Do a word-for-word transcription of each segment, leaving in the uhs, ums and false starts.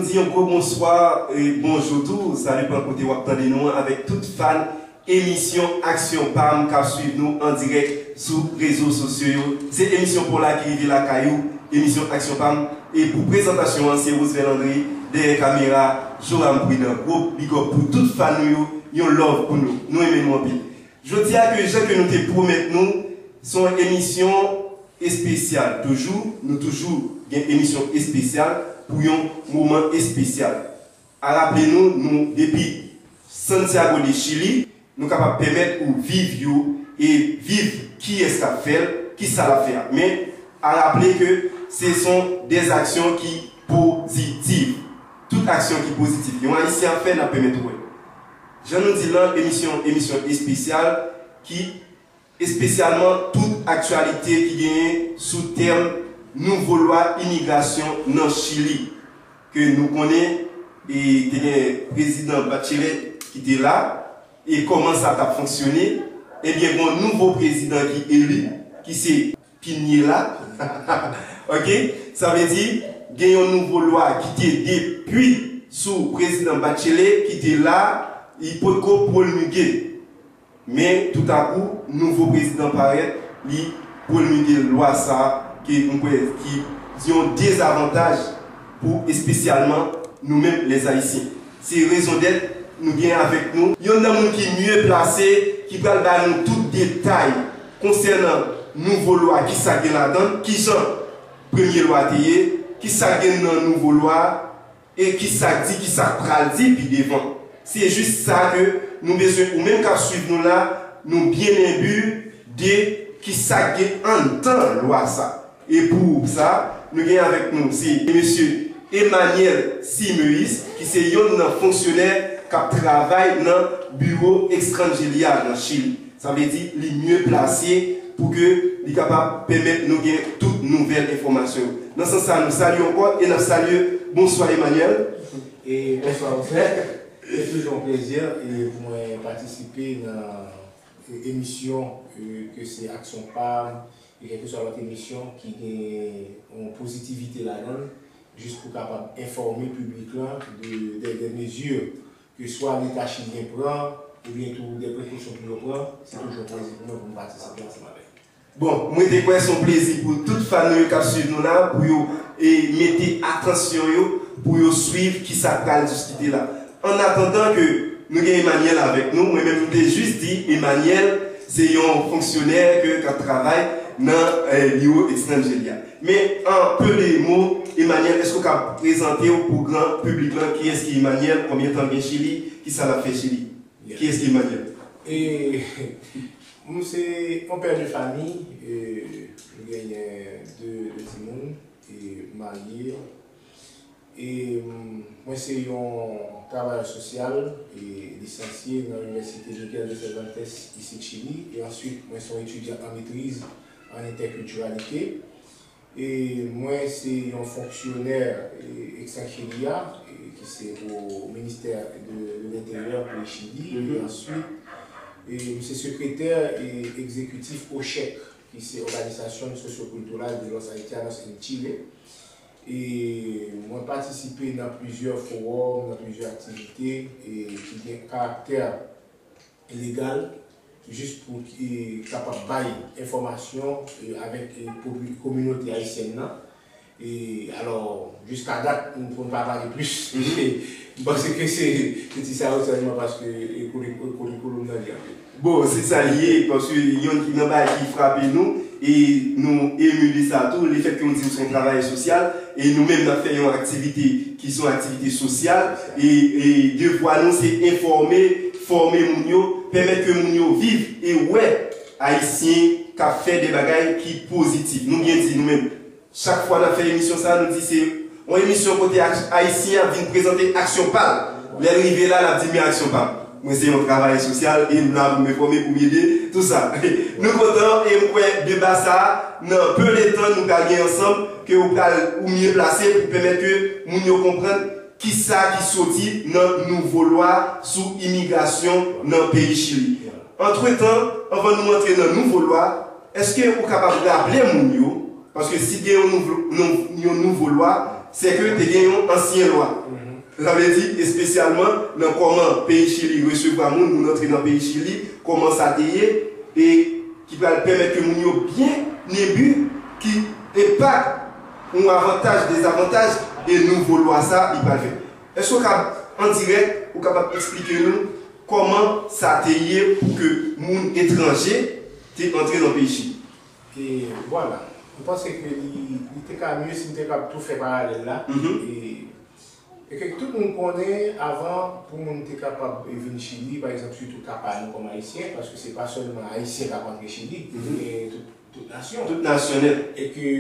Yon gwo bonswa e bonjou tou, sa depann kote w ap tande nou an, avèk tout fan emisyon Aksyon Pam k ap swiv nou an dirèk sou rezo sosyo yo. Se emisyon pa w la ki rive lakay ou, emisyon Aksyon Pam. E pou prezantasyon an, se Roosevelt André, dèyè kamera, Joram Prudent. Gwo big up pou tout fan nou yo, yon love pou nou. Nou renmen nou anpil. Jodi a, ke jan ke nou te pwomèt nou, se yon emisyon espesyal. Toujou, nou toujou gen emisyon espesyal pou yon moman espesyal. A raple nou, nou depi Santiago de Chili, nou kapab pèmèt ou viv yo e viv kiyès k ap fè l, kisa l ap fè a. Men, a raple ke se son dèzaksyon ki pozitif. Tout aksyon ki pozitif yon Ayisyen ap fè, n ap pèmèt ou wè. Jan nou di l lan, emisyon, emisyon espesyal ki espesyalman tout aktyalite ki genyen sou tèm nouvo lwa imigrasyon nan Chili. Ke nou konnen, e te gen prezidan Bachelet ki te la, e kòman sa t ap fonksyone, ebyen, gon nouvo prezidan ki eli, ki se Piñera. Ok? Sa vle di, gen yon nouvo lwa ki te depi sou prezidan Bachelet ki te la, li potko pwolmige. Men, toutakou, nouvo prezidan parèt, li pwolmige lwa sa a, ke mwen kwè ki yon dezavantaj pou espesyalman nou menm, lèzayisyen. Se rezon dèt nou gen avèk nou. Youn nan moun ki mye plase, ki pral ba nou tout detay konsènan nouvo lwa, kisa gen ladan l, kijan premye lwa te ye, kisa gen nan nouvo lwa, e kisa k di, kisa k pral di pi devan. Se jis sa ke nou bezwen, ou menm k ap swiv nou la, nou byen enbi de kisa k gen anndan lwa sa. E pou sa, nou gen avèk nou, se mesye Emmanuel Simeus, ki se yonn nan fonksyonè k ap travay nan biwo Extranjería nan Chili. Sa vle di, li mye plase pou ke li kapab pèmèt nou gen tout nouvèl enfòmasyon yo. Nan sans sa, nou salye ankò e n ap salye. Bonswa, Emmanuel. E bonswa, Roosevelt. Se toujou yon plezi e pou mwen patisipe nan e, emisyon, e, ke se Aksyon Pam, e kèlkeswa lòt emisyon ki gen yon pozitivite ladan l, jis pou kapab enfòme piblik lan de, de, de mezi ke swa Leta chilyen pran, oubyen tou de prekosyon pou yo pran, se toujou yon plezi pou mwen pou m patisipe ansanm avèk. Bon, mwen te kwè se yon plezi pou tout fan nou yo k ap swiv nou la, pou yo e, mete atansyon yo, pou yo swiv kisa k pral diskite la. Annatandan ke nou gen Emmanuel avèk nou, mwen menm m te jis di Emmanuel se yon fonksyonè ke k ap travay nan e, biwo Extranjería. Men, an peu de mots, Emmanuel, èske w ka prezante w pou gran piblik lan, kiyès ki Emmanuel, konbyen tan l gen Chili, kisa l ap fè Chili? Kiyès ki Emmanuel? E, m se yon pè de fami, e, m genyen de, de timoun, e, m marye. E, m, mwen se yon travayè sosyal, e, lisansye nan Université Miguel de Cervantes isit Chili, e answit mwen se yon etidyan an metriz an entèkiltiralite. E mwen se yon fonksyonè e, Extranjería, e, ki se o ministè de, de l'Intérieur peyi Chili. E answit, e, m se sekretè e, egzekitif OCHEC, ki se Organización Sociocultural de los Haitianos en Chile. E mwen patisipe nan plizyè fowòm, nan plizyè aktivite e, ki gen karaktè legal, jis pou ki kapab bay enfòmasyon e, avèk e, popi- kominote ayisyèn nan. E alò, jiska dat, m pou n pa pale plis, m panse ke se se ti sa yo sèlman paske e, kouri- kouri- kouri- kouri- nan li anpil. Bon, se sa l ye, paske yonn ki nan bagay ki frape nou, e nou emu de sa tou, lefètke w di w se yon travayè sosyal, e nou menm n ap fè yon aktivite ki se yon aktivite sosyal, e, e devwa nou se enfòme, fòme moun yo, pèmèt ke moun yo viv e wè Ayisyen k ap fè de bagay ki pozitif. Nou byen di nou menm, chak fwa n ap fè emisyon sa, nou di se yon emisyon kote Ay- Ayisyen ap vin prezante aksyon pa l. Lè l rive la, l ap di men aksyon pa m. Mwen se yon travayè sosyal e m la pou m enfòme, pou m ede, tou sa. Nou kontan e m kwè deba sa a, nan peu de tan nou pral gen ansanm, ke ou pral ou mye plase pou pèmèt ke moun yo konprann kisa ki soti nan nouvo lwa sou imigrasyon nan peyi Chili. Antretan, anvan nou antre nan nouvo lwa, èske ou kapab raple moun yo, paske si gen yon nouvo, nou- yon nouvo lwa, Se ke te gen yon ansyen lwa. Sa vle di, espesyalman nan kòman peyi Chili resevwa moun, moun antre nan peyi Chili, kòman sa te ye, e ki pral pèmèt ke moun yo byen ebi ki enpak, yon avantaj, dezavantaj, e nouvo lwa sa, li pral fè. Èske w kab, an dirèk, ou kapab eksplike nou kòman sa te ye pou ke moun etranje te antre nan peyi Chili? E vwala. M panse ke li, li te ka mye si m te kab tou fè paralèl la. E, e ke tout moun konnen, avan, pou moun te kapab vin Chili, pa egzanp, sitou ka pa nou kòm Ayisyen, paske se pa sèlman Ayisyen k ap antre Chili, men tout, tout nasyon. Tout nasyon nèt. E ke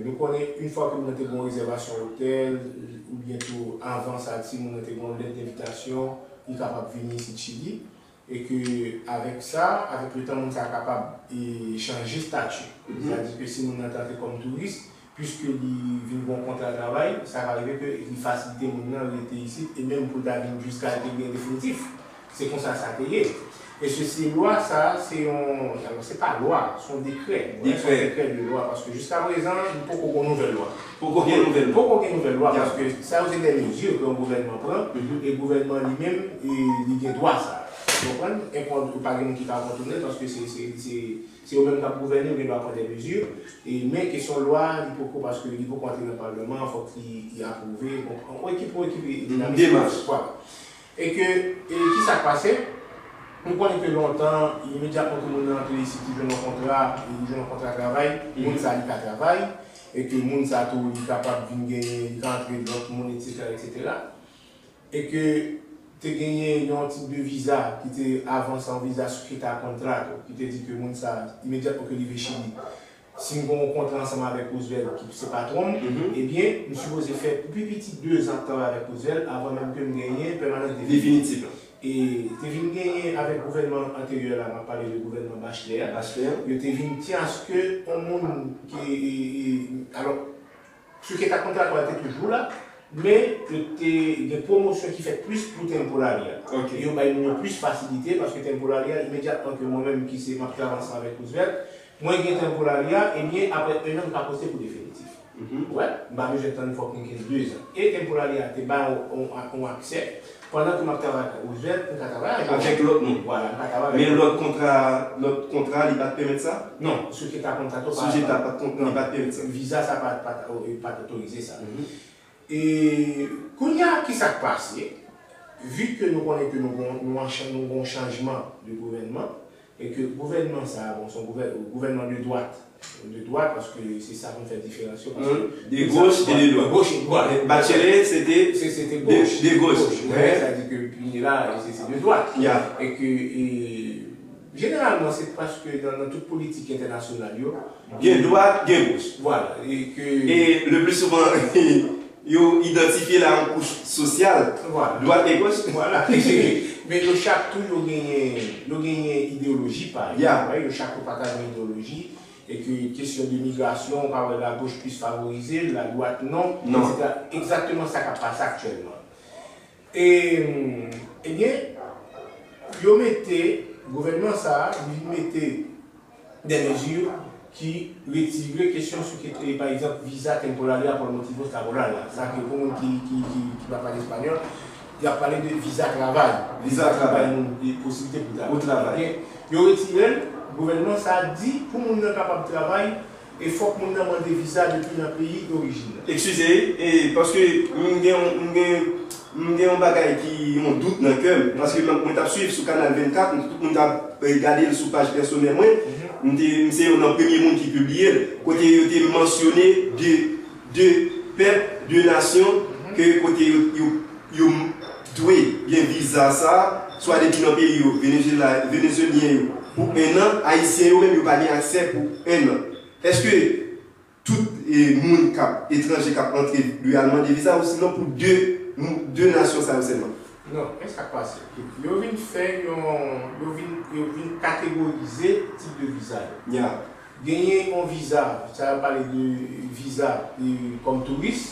nou konnen, yon fwa ke moun nan te gen yon rezèvasyon otèl, oubyen tou avan sa, si moun nan te gen yon lèt envitasyon, li kapab vini isit Chili. E ke avèk sa, avèk letan, moun sa a kapab, e, chanje estati. Sètadi ke si moun nan te antre kòm touris, piske li vin gen yon kontra travay, sa ka rive ke li fasilite moun nan rete isit, e menm pou l ta vin jiska l te gen definitif. Se konsa sa te ye. E se, se lwa sa a, se yon, alò, se pa lwa, se yon dekrè. Se yon dekrè de lwa, paske jiska prezan, li poko gen yon nouvèl lwa. Poko gen nouvèl lwa. Poko gen nouvèl lwa, paske sa yo se de mezi ke yon gouvènman pran, e gouvènman li menm, e li gen dwa sa a. Ou konprann? Enpò, ou pa gen moun ki ka kontounen l, paske se, se, se, se yo menm k ap gouvène, yo gen dwa pran de mezi. E, men kesyon lwa, li poko, paske li poko antre nan palman, fòk li, li apwouve. Bon, yon ekip, yon ekip, e, dinamik, vwala. E ke, e ki sa k pase? Nou konnen ke lontan, imedyatman ke moun nan antre isit, li jwenn yon kontra, li jwenn yon kontra travay, moun sa li ka travay, e ke moun sa tou, li kapab vin genyen, li ka antre lòt moun, etsetera, etsetera. E ke te genyen yon tip de viza ki te avan sa, yon viza sujeto a contrato, ki te di ke moun sa, imedyatman ke li rive Chili, si m gen yon kontra ansanm avèk Roosevelt, ki se patwon m, ebyen, m sipoze fè pou pi piti dezan travay avèk Roosevelt avan menm ke m genyen pèmanans definitif. Definitif. E te vin genyen avèk gouvènman anteryè la, m ap pale de gouvènman Bachelet a. Bachelet. Yo te vin tyanske yon moun ki, e, e, alò, Sou ke ta kontra a te toujou la, men yo te gen pwomosyon ki fèt plis pou temporary a. Ok. Yo bay moun yo plis fasilite, paske temporary a, imedyatman ke mwen menm ki se, m ap travay ansanm avèk Roosevelt, mwen gen temporary a, ebyen, apre en an, m ka poste pou definitif. Ou wè, m pa bezwen tann fòk m gen dezan. E temporary a te bay yon, yon, yon aksè. Pandan ke m ap travay ak Roosevelt, m ka travay avè l. Avèk lòt moun. Vwala, m ka travay avèk lòt moun. Men lòt kontra, lòt kontra, li pa t pèmèt sa? Non, sou ke ta kontra tou pa. Sou ke ta pa t kontra, li pa t pèmèt sa. Viza sa pa, pa, pa t otorize sa. E kounye a, ki sa k pase? Vi ke nou konnen ke nou gon, nou an chan-, nou gon chanjman de gouvènman, e ke gouvènman sa a, bon, se yon gouvè-, gouvènman de dwat. De dwat, paske se sa konn fè diferans yo, paske de goch e de dwat. Goch e dwat. Bachelet, se te de goch. De goch. Sa di ke kounye la, se, se de dwat. E ke, e, jeneralman, se paske nan, nan tout politik entènasyonal yo, gen dwat, gen goch. Vwala. E ke. E le pli souvan, yo idantifye l a yon kouch sosyal. Vwala. Dwat e goch. Vwala. Men yo chak tou, yo genyen, yo genyen ideyoloji pa yo. Yo chak tou pataje yon ideyoloji. E ke kesyon de migrasyon, ou ka wè lagoch plis favorize l, ladwat non, etsetera. Egzakteman sa k ap pase aktyèlman. E, ebyen, yo mete, gouvènman sa a, li mete de mezi ki retire kesyon sou ke, e, pa egzanp, viza temporary a por motivos laboral la. Sa ke pou moun ki, ki, ki, ki pa pale espanyòl, y ap pale de viza travay. Viza travay. Bay moun de posiblite pou travay. Pou travay. Ebyen, yo retire l, gouvènman sa a di pou moun nan kapab travay, e fòk moun nan mande viza depi nan peyi dorijin nan. Eskize, e, paske m gen, m gen, m gen yon bagay ki, yon dout nan kè m, paske mwen, mwen t ap swiv sou Kanal vennkat, tout moun t ap, e, gade l sou paj pèsonèl mwen. M te, m se youn nan premye moun ki pibliye l, kote yo te mansyone de, de pèp, de nasyon, ke kote yo, yo, yo dwe gen viza sa, swa depi nan peyi yo, Venezuela, Venezuelyen yo, pou en an, Ayisyen yo menm yo pa gen aksè pou en an. Èske tout, e, moun k ap, etranje k ap antre dwe al mande viza, osinon pou de, de nasyon sa yo sèlman? Non, men sa k pase. Yo vin fè yon, yo vin, yo vin kategorize tip de viza yo. Genyen yon viza, sa yo pale de viza, e, kòm touris.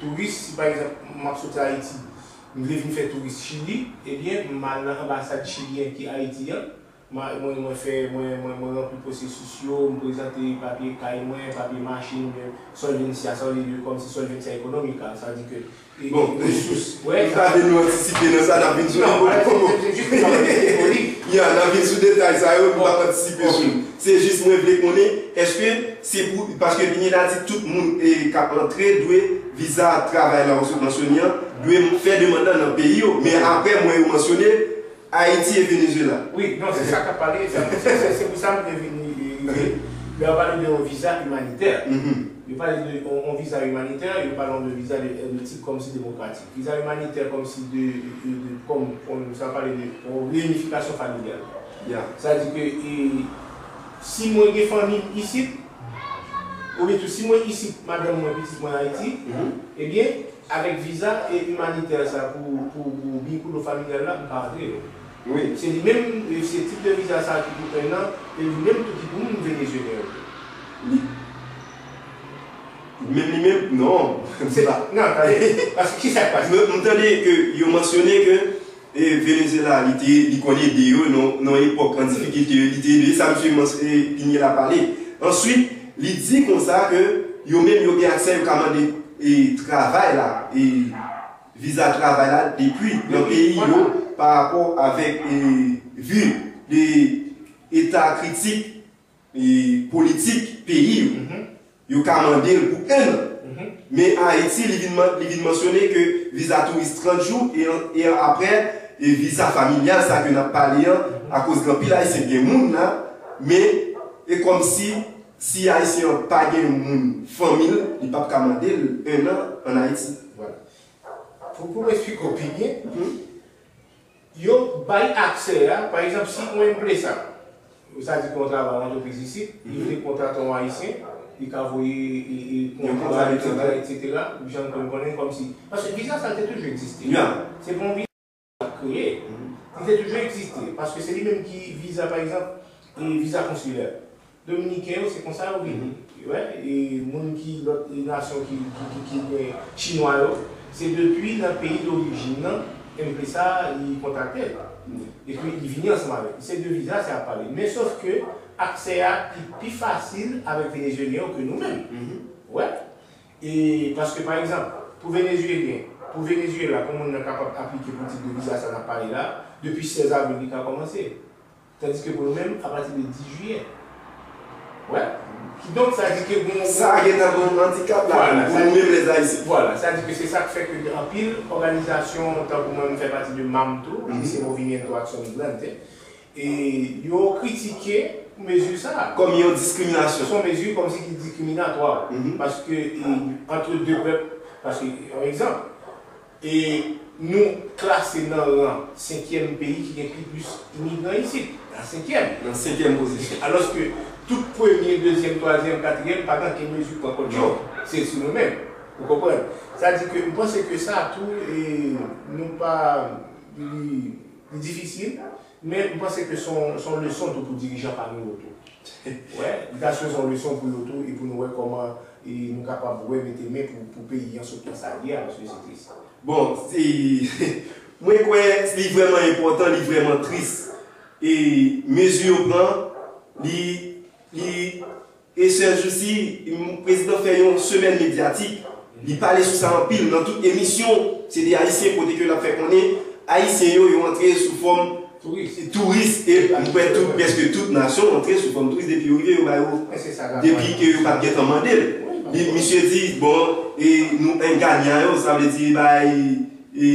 Touris, si pa egzanp, m ap soti Ayiti, m vle vin fè touris Chili, ebyen, m al nan anbasad chilyen ki Ayiti an, Mwen, mwen fè, mwen, mwen, mwen ranpli pwosesis yo, m prezante papye kay mwen, papye machin, oubyen Solvencia, sa vle di kòmsi Solvencia Económica, sa vle di ke e, bon, e, resous. Wè, nou sa vle nou antisipe nan sa, n ap vin sou li. Non, se, se, se jis pou nou antisipe pou li. Ya, n ap vin sou detay sa yo, nou p ap antisipe sou li. Se jis mwen vle konnen, èske se pou, paske Pineda di tout moun, e, k ap antre dwe viza travay la ou sot mansyone an, dwe fè demann lan nan peyi yo. Men apre mwen yo mansyone Ayiti e Venezuela. Wi, non, se sa k ap pale, se, se, se, se pou sa m te vin rive. Lè yo pale de yon viza imanitè, yo pale de yon, yon viza imanitè, yo pale de viza de, de tip kòmsi demokratik. Viza imanitè kòmsi de, de, de, de, kòm, kòm sa pale de yon reyinifikasyon familyal. Ya. Sa di ke, e, si mwen gen fanmi m isit, oubyen tou si mwen isit, madanm mwen, pitit mwen Ayiti, ebyen, avèk viza e imanitè sa pou, pou, pou binkulo familyal la, m ka antre yo. Wi. Se li menm, se tip de viza sa ki pou enn an, e li menm tou ki pou moun venezuelyen yo. Li, li menm, li menm, non. Se pa, non, tande, paske ki sa k pase? M, m tande ke yo mansyone ke e Venezuela, li te, li konn ede yo nan, nan epòk an difikilte yo, li te ede, sa misye mans-, e, Pineda pale. Answit, li di konsa ke yo menm yo gen aksè, yo ka mande, e, travay la, e, viza travay la depi nan peyi yo pa rapò avèk, e, vi de eta kritik e, politik peyi yo. Yo ka mande l pou enn an. Men Ayiti, li vin man-, li vin mansyone ke viza touris trant jou e, an, e an apre, e viza familyal sa ke n ap pale an, akoz gen anpil Ayisyen k gen moun la, men e kòmsi, si Ayisyen an pa gen moun, fanmi l, li p ap ka mande l enn an ann Ayiti. Vwala. Pou, pou m eksplike w pi byen, yo bay aksè a, pa egzanp, si yon enpresa, sa di ke yon travay nan antrepriz isit, li vle kontrate yon Ayisyen, li ka voye, e, e, kontra, etsetera, etsetera, jan nou konn konnen kòmsi. Paske viza sa te toujou egziste. Se pa yon viza k kreye. Li te toujou egziste. Paske se li menm ki viza, pa egzanp, e viza konsilè. Dominiken yo, se konsa yo vini. Wè, e moun ki, lòt, e nasyon ki, ki, ki, ki gen chinwa yo, se depi nan peyi dorijin nan, enpresa li kontakte l. Epi li vini ansanm avèk li. Se de viza sa y ap pale. Men sof ke aksè a li pi fasil avèk venezuelyen yo ke nou menm. Wè. E paske, pa egzanp, pou venezuelyen, pou Venezuela, pou moun nan kapab aplike pou tip de viza sa n ap pale la, depi sèz avril li ka kòmanse. Tandiske pou nou menm, apati de dis jiyè. Wè. Kidonk, sa di ke gen, sa gentan gen yon andikap la, vwala, pou nou menm lèzayisyen. Vwala, sa di ke se sa k fè ke gen anpil òganizasyon, tankou mwen, m fè pati de mam tou, ki se Movimiento Acción Migrante, e yo kritike mezi sa a. Kòm yon diskriminasyon. Se yon mezi kòmsi ki diskriminatwa. Paske, e, antre de pèp, paske, yon egzanp, e nou klase nan ran senkyèm peyi ki gen pi plis imigran isit. Nan senkyèm. Nan senkyèm pozisyon. Alòske tout premye, dezyèm, twazyèm, katriyèm pa gen ankenn mezi pran kont yo. Se sou nou menm. Ou konprann? Sa di ke m panse ke sa tou, e, nou pa, li, li difisil, men m panse ke se yon, se yon leson tou pou dirijan pa nou yo tou. Wè, li ta sipoze yon leson pou yo tou e pou nou wè kòman, e, nou kapab wè mete men pou, pou peyi an sot nan sa l ye a, paske se tris. Bon, se, mwen kwè li vrèman enpòtan, li vrèman tris. E mezi yo pran, li, li, e sèl jou si, m, prezidan fè yon semèn medyatik, li pale sou sa anpil nan tout emisyon. Se de Ayisyen kote ke l ap fè konnen Ayisyen yo, yo antre sou fòm touris, e m kwè tout, prèske tout nasyon antre sou fòm touris depi yo rive, yo ba yo, depi ke yo pa t gentan mande l. Li, misye di, bon, e nou engaña yo, sa vle di bay, e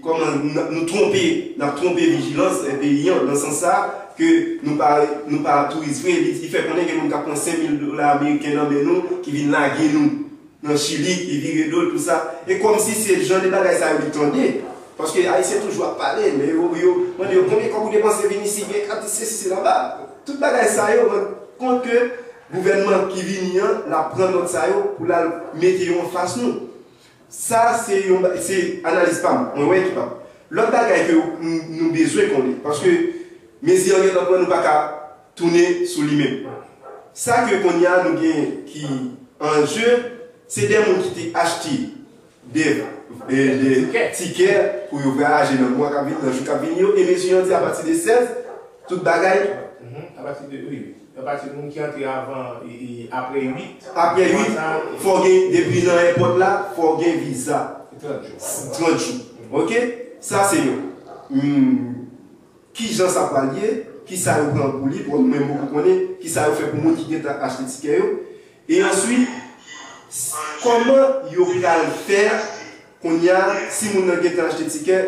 kòman n, nou twonpe, n ap twonpe vijilans, e, peyi an, nan sans sa, ke nou pa, nou pa touris vre. Li, li fè konnen gen moun k ap pran senk mil dola ameriken nan men nou, ki vin lage nou nan Chili, ki vire do l, tou sa. E kòmsi se jan de bagay sa yo li tande. Paske Ayisyen toujou ap pale, men yo, yo mande yo konbyen kòb ou depanse vin isit, gen kat sesi, sesi, laba. Tout bagay sa yo rann kont ke gouvènman ki vini an, l ap pran nòt sa yo pou l al mete yo anfas nou. Sa se yon ba-, se analiz pa m. Mwen wè ki pa m. Lòt bagay ke nou, nou bezwen konnen, paske mezi an gentan pran, nou pa ka tounen sou li menm. Sa ke kounye a nou gen ki an je, se de moun ki te achte de, de, de tikè pou yo vwayaje nan mwa k ap vini, nan jou k ap vini yo, e mezi an di apati de sèz tout bagay. Mhm. Apati de, wi, wi. Apati de moun ki antre avan, e, e, apre uit. Apre uit, fò w gen, depi nan èpòt la, fò w gen viza. Trant jou. Trant jou. Ok? Sa se yon. Hmm. Kijan sa pral ye? Kisa yo pran pou li? Bon, nou menm nou konnen kisa yo fè pou moun ki gentan achte tikè yo. E answit, kòman yo pral fè kounye a, si moun nan gentan achte tikè,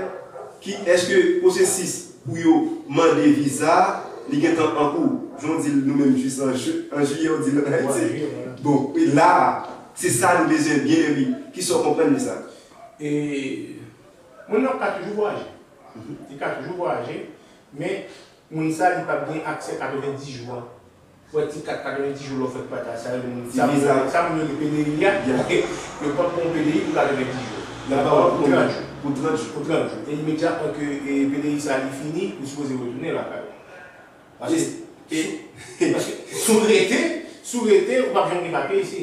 ki, èske pwosesis pou yo mande viza a, li gentan an kou? Jan w di l nou menm jis an jiyè, w di l an Ayiti. Bon, e la, se sa nou bezwen byen epi. Kisa w konprann de sa? E moun nan ka toujou vwayaje. Li ka toujou vwayaje, men moun sa li p ap gen aksè katrevendis jou an. Ou wè ti kat katrevendis jou lè w fèk pata sa yo, moun sa moun yo, sa moun yo li P D I a, yo p ap pran P D I pou katrevendis jou. Pou trant jou. Pou trant jou. E imedyatman ke P D I sa li fini, ou sipoze retounen lakay ou. Paske, paske si w rete, si w rete, ou p ap janm gen papye isi.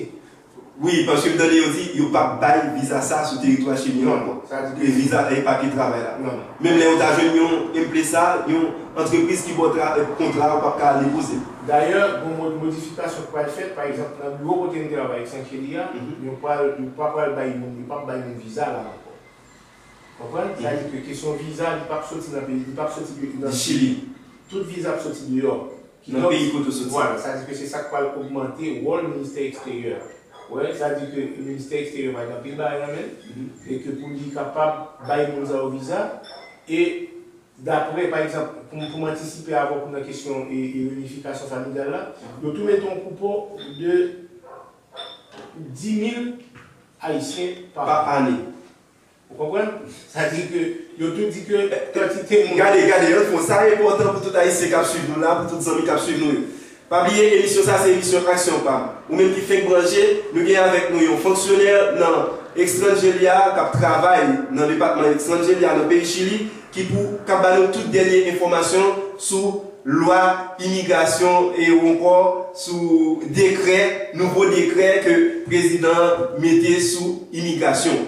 Wi, paske m tande yo di yo p ap bay viza sa sou teritwa chilyen ankò. E viza e papye travay la. Menm lè yo ta jwenn yon M P S A, yon antrepriz ki ba w kontra a, ou p ap ka depoze. Dayè, gon modifikasyon k pral fèt, pa egzanp, nan biwo kote m te travay, Saint Chili a, yo pral, yo pa pral bay moun, yo p ap bay moun viza la ankò. Konprann? Sa vle di ke kesyon viza, li p ap soti nan peyi, li p ap soti de nan Chili. Tout viza ap soti deyò. Nan peyi kote w soti. Vwala, sa di ke se sa k pral ogmante wòl ministè eksteryè. Ou wè, sa di ke ministè eksteryè pral gen anpil bagay nan men l, e ke pou li kapab bay moun sa yo viza, e daprè, pa egzanp, pou, pou m antisipe avè w nan kesyon e, e reyinifikasyon familyal la, yo tou mete yon koupon de dis mil ayisyen pa ane. Ou konprann? Sa di ke yo tou di ke kantite moun. Gade, gade, yon fon, sa enpòtan pou tout Ayisyen k ap swiv nou la, pou tout zanmi k ap swiv nou yo. Pa bliye, emisyon sa se emisyon Aksyon Pam. Ou menm ki fenk branche, nou gen avèk nou yon fonksyonè nan Extranjeria k ap travay nan depatman Extranjeria nan peyi Chili, ki pou k ap ba nou tout dènye enfòmasyon sou lwa imigrasyon e ankò sou dekrè, nouvo dekrè ke prezidan an mete sou imigrasyon.